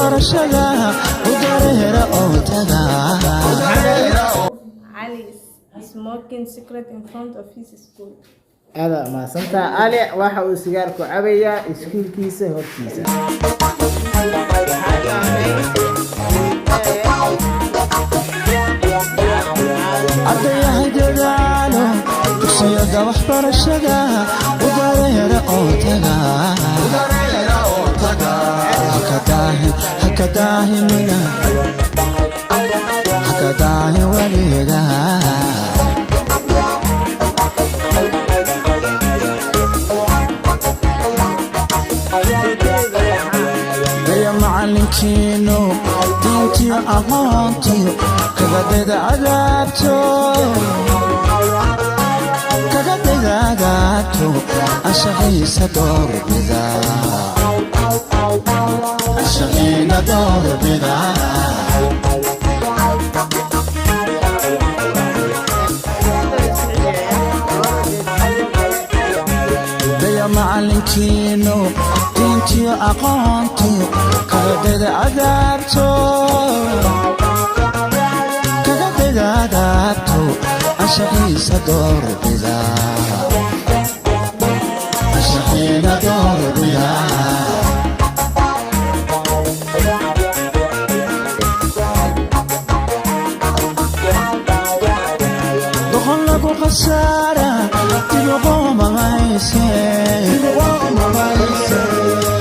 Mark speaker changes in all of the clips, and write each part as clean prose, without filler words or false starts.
Speaker 1: Waxbarashada u dareera oo taga.
Speaker 2: Ali is smoking cigarette in front of his school.
Speaker 3: Aada mahadsantaa. Ali waxa uu sigaar ku cabayaa iskuulkiisa hortiisa.
Speaker 4: Waxaa dhahnay A.
Speaker 1: Ardayahay dadaalo, dugsiyada waxbarashada u dareera oo taga. Hakadaahin, hakadaahinina, hakadaahin weliga. Daya macalinkiinu diintiyo aqoontiyo kaga dayda cadaabto, kaga dayda cadaabto, anshaxiisa doorbida, anshaxiina doorbida. Daya macalinkiinu diintiyo aqoontiyo kaga dayda cadaabto, kaga dayda cadaabto, anshaxiisa doorbida, anshaxiina doorbida. Doqon lagu khasaara dibuqoomamayse,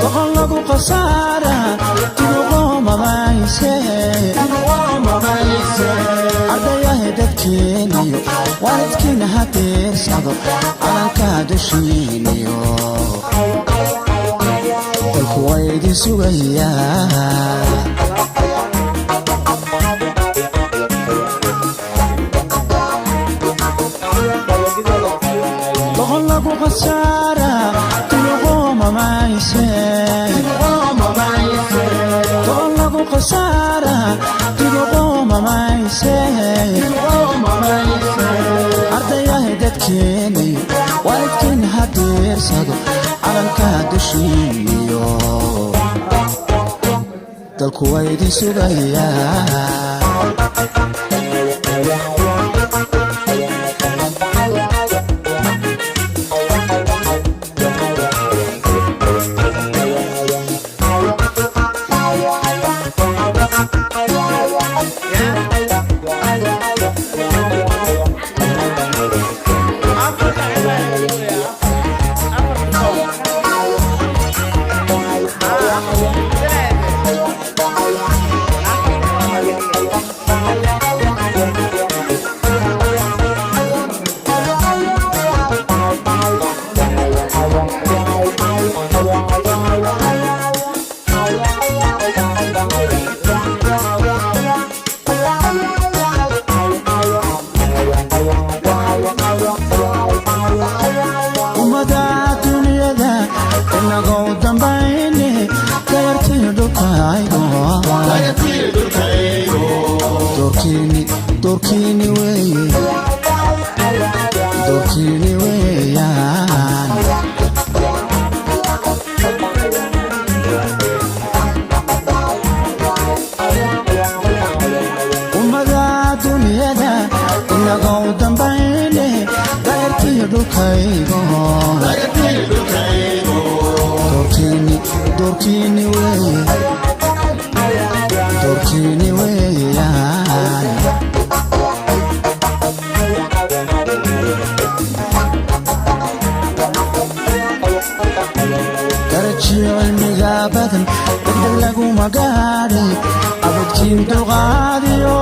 Speaker 1: doqon lagu khasaara dibuqoomamayse. Ardayahay dadkeeniyo waalidkiina ha diirsado calanka dushiiniyo, dalku waa idin sugayaa. Doqon lagu khasaara dibuqoomamayse, doqon lagu khasaara dibuqoomamayse. Ardayahay dadkeeniyo waalidkiina ha diirsado calanka dushiiniyo, dalku waa idin sugayaa.
Speaker 4: Afarta ciwaan laga dhigayaa, afar, afarta toon. Haa, afar toon laga dhigaya.
Speaker 1: Ummada dunyada inagoo dambayne, dayartii dhulkaygo, doorkiini, doorkiini weeye, doorkiini weeyaan. Ummada dunyada inagoo dambayne, dayartii dhulkaygo, doorkiini, doorkiini weeye, doorkiini weeyaan. Darajiyo cilmiga badan degdeg laguma gaadhay, abidkiin dulqaadiyo,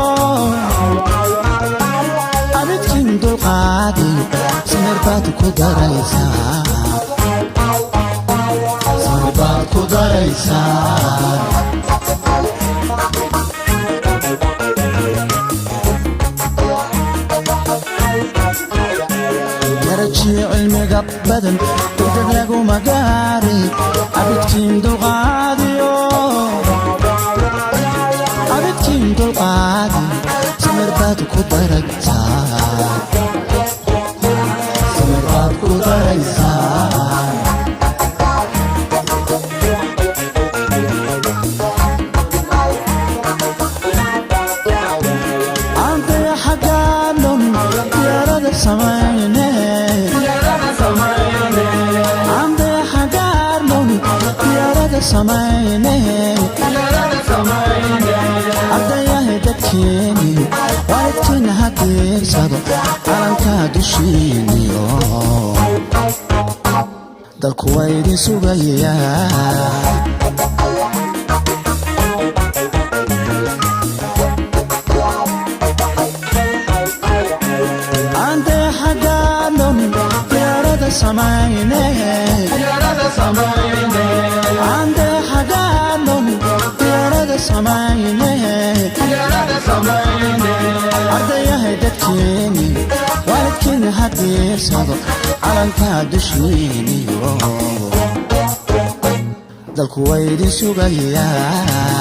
Speaker 1: abidkiin dulqaadiyo, samir baad ku daraysaa, samir baad ku daraysaa. Darajiyo cilmiga badan degdeg laguma gaadhay, abidkiin dulqaadiyo, abidkiin dulqaadiyo, samir baad ku daraysaa, samir baad ku daraysaa. Samayne aan dayaxa gaarnon, diyaarada samayne. Ardayahay dadkeeni, waalidkiina ha diirsado calanka dushiiniyo, dalku waa idin sugayaa. Aan dayaxa gaarnon, diyaarada samayne. Aan dayaxa gaarnon, diyaarada samayne. Ardayahay dadkeeni, waalidkiina ha diirsado calanka dushiiniyo, dalku waa idin sugayaa.